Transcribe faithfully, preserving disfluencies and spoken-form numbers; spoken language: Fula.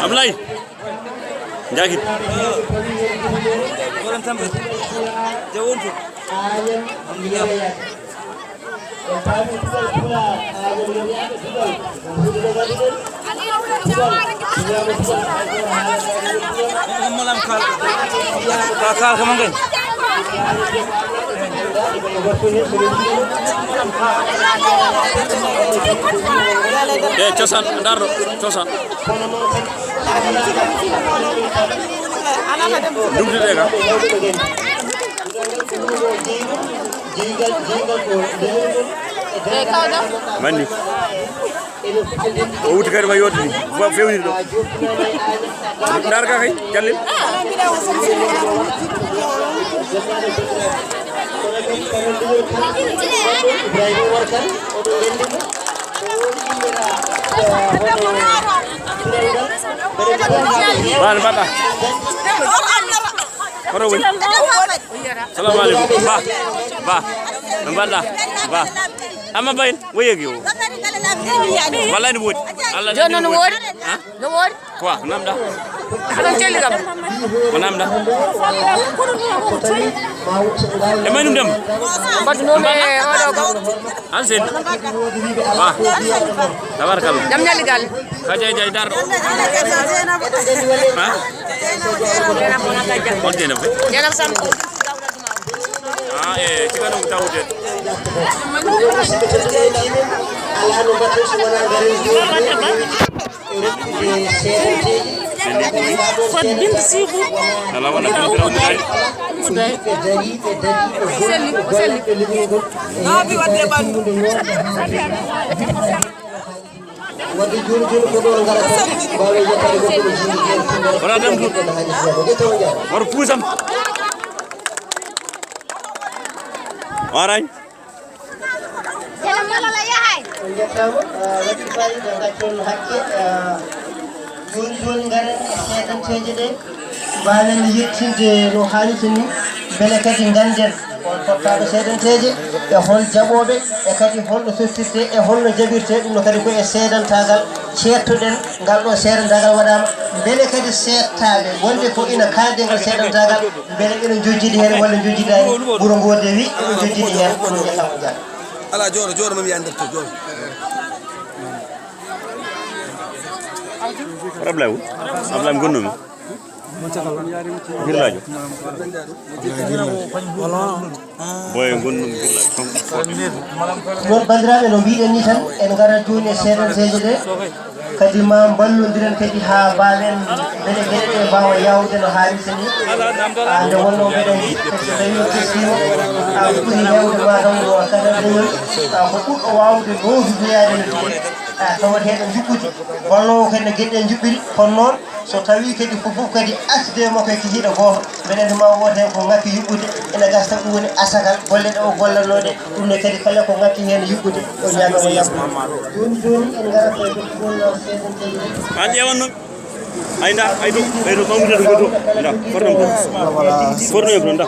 Ablay. Jagit. E cosaan, darɗo cosaan. Ɗum tede ka. Manni. O wuti kadi ma yotini. Ba fewni ɗo. Dar ka kay, jallil. Bal bata. Kono woni. Salamu aleykum. Ba. Ba. No mbaɗɗa? Ba. Amma bayin, woyegi o. Wallay no woodi. Allah joni noon no woodi? Ha? No woodi? Quoi, ko namda? Aɗon celli kam. Ko namda? E may ɗum dem? Mbaɗdunomi e oɗo kam. An sen. Ba. Tabarkalla. Jam ñalli galle. Ka jay jay darɗo. Ha? Hol Dieynaba kay? Dieynaba Samb. Ah, e, ci kanam taw de. Fat bint sibu. Ala wona bint rawde kay. Selli, selli. Wadde joni joni ko ɗon ngara tan, mbawen yettade goɗɗo ɗo jindi ƴeew. Wona dem ɗum. Ƴettawo jam. Waro puusam. Waray. Jela malala yahay. On jettama, ah, waɗi fayida, gaccon hakke, ah, joni joni ngaren e seedanteeje ɗe. Mbawen yettinde no haalirta ni, beele kadi ganden hol tottaaɗo seedanteeje, e hol jaɓooɓe, e kadi holno sottirte, e holno jaɓirte. Ɗum no kadi ko e seedantaagal ceettoɗen ngal ɗo seedantaagal waɗaama, beele kadi seettaaɓe wonde ko ina kaalde ngal seedantaagal, beele ina njojjidi heen walla njojjidaani, wuro ngo dewi, ina njojjidi heen, ko ɗum e Samba Dia. Ala jooɗo, jooɗo, mami yaa nder to, jooɗo. Problème, problème gonɗo mi. Hirlaajo. Boye gonɗum hirlaajo. Noon, banndiraaɓe, no mbiɗen ni tan, en ngarat jooni e seedanteeje ɗe, kadi ma mballondiren kadi haa mbaawen mbele geɗe ɗe mbaawa yaawde no haanirta ni. Ah, nde wonnoo mbeɗen, so tawii o teskima, ah, ko ɓuri heewde ma taw ko kala leñol, ah, ko ɓurɗo waawde nootudoyaade no feewi, ah, tawateeɗo njuɓɓudi, golloowo kadi no geɗe ɗe njuɓɓiri, kono noon, so tawii kadi fof fof kadi accident makko e kikiiɗe gooto, mbeɗa anndi ma woote ko ŋakki yuɓɓude, ene gasa tan ɗum woni asakal golle ɗe o gollatnoo ɗe, ɗum ne kadi kala ko ŋakki heen yuɓɓude, o ñaagama yaɓɓude. Jooni jooni en ngarat e ɗum wonnoo seedanteeje ɗe. An ƴeewan noon. Ay nda, ay ɗo, ay ɗo, mamude ɗo, ɗo. Nda, forno ɗum. Forno ɗum, nda.